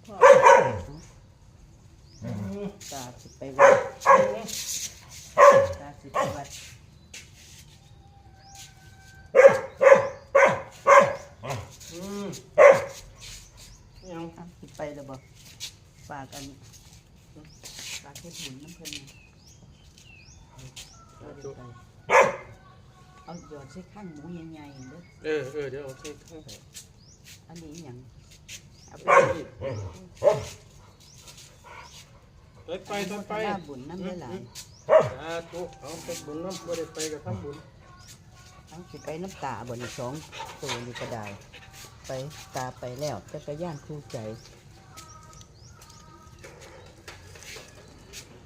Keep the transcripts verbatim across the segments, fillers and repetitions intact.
พ่อ ตาสิไปวัด ตาสิไปวัด อืมยัง อ่ะสิไปแล้วบ่ ฝากอัน ฝากเฮ็ดบุญนำเพิ่นนะ เอาเดี๋ยวไป เอาหยอดใส่ข้างหมูใหญ่ๆเด้อ เออเออเดี๋ยวเอาใส่ข้าง อันนี้อีหยัง เอาไป ไปไปไปไป อนุโมทนาบุญนำหลายๆ สาธุเอาไปบุญน้ำบ่ได้ไปกับทำบุญ ทั้งสิไปน้ำตาบ่นี่ สองตัวนี่ก็ได้ ไป ตาไปแล้ว จักรยานคู่ใจ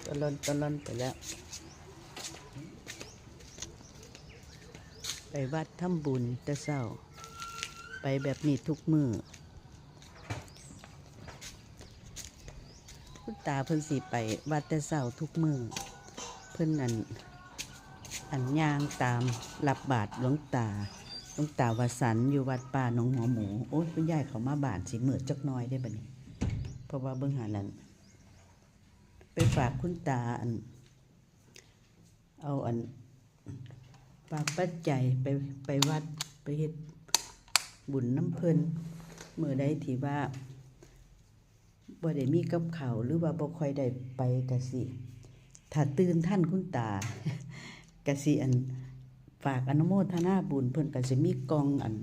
ตะลอนตะลอนไปแล้ว ไปวัดทำบุญแต่เช้า ไปแบบนี้ทุกมื้อ คุณตาเพิ่นสิไปวัดแต่เช้าทุกมื้อ เพิ่นอัน อันย่างตามรับบาตรหลวงตา หลวงตาวสันต์อยู่วัดป่าหนองหัวหมู โอ้ย คุณยายเขามาบ้านสิมืดจักหน่อยได้บัดนี้ เพราะว่าเบิ่งหานั้น ไปฝากคุณตาอัน เอาอัน ฝากปัจจัยไป ไปวัด ไปเฮ็ดบุญนำเพิ่น มื้อใดที่ว่า บ่ได้มีกับข้าว หรือว่าบ่ค่อยได้ไปกะสิ ถ้าตื่นทันคุณตา กะสิอัน ฝากอนุโมทนาบุญ เพิ่นกะสิมีกล่องอัน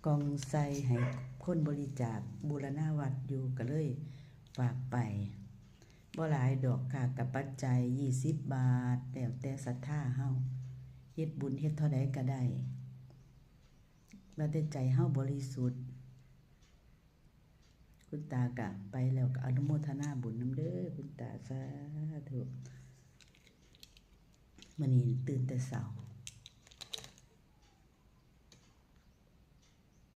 กล่องใส่ให้คนบริจาคบูรณาวัดอยู่ กะเลยฝากไป บ่หลายดอกค่ะ กับปัจจัยยี่สิบบาท แล้วแต่ศรัทธาเฮา เฮ็ดบุญเฮ็ดเท่าใดกะได้ ว่าแต่ใจเฮาบริสุทธิ์ คุณตากะไปแล้วกะอนุโมทนาบุญนำเด้อคุณตา สาธุ มื้อนี้ตื่นแต่เช้า